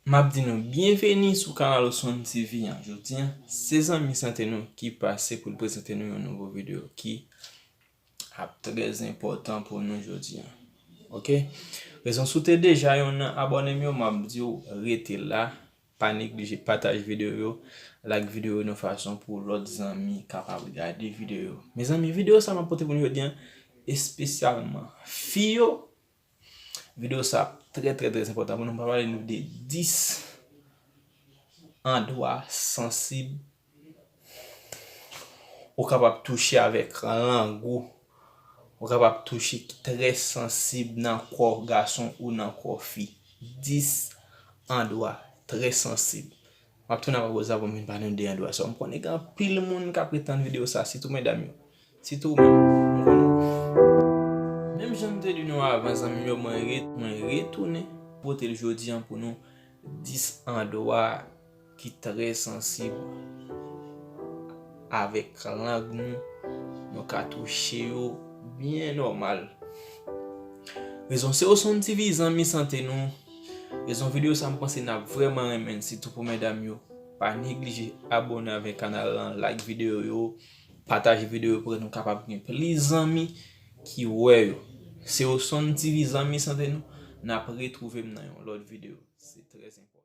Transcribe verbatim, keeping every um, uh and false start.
M ap di nou byenveni sou kanal Osonn T V an. Jodi an, se zanmi sante nou ki pase pou l prezante nou yon nouvo videyo ki ap trè enpòtan pou nou jodi an. Oke? Rezon si w te deja yon nan abòne m yo, m ap di w rete la. Pa neglije pataje videyo yo, like videyo yo nan fason pou lòt zanmi kapab gade videyo yo. Mezanmi, videyo sa m ap pote pou nou jodi an, espesyalman fi yo, videyo sa trè, trè, trè enpòtan pou nou. M pral pale nou de dis andwa sansib ou kapab touche avèk lang ou. Ou kapab touche ki trè sansib nan kò gason ou nan kò fi. Dis andwa trè sansib. M ap tounen ap poze avan m vin pale nou de andwa sa. M konnen gen anpil moun k ap ret tann videyo sa, sitou medam yo. Sitou ou menm, m konnen. Menm jan m te di nou avan, zanmi m yo, mwen re-, mwen retounen pote l jodi an pou nou dis andwa ki trè sansib avèk lang nou, nou ka touche yo byen nòmal. Rezon se Osonn T V, zanmi sante nou. Rezon videyo sa m panse n ap vrèman renmen l, sitou pou medam yo. Pa neglije abòne avèk kanal lan, like videyo yo, pataje videyo yo pou nou kapab gen plis zanmi ki wè yo. Se Osonn T V, zanmi sante nou. N ap retwouve m nan yon lòt videyo. Se trè enpòtan.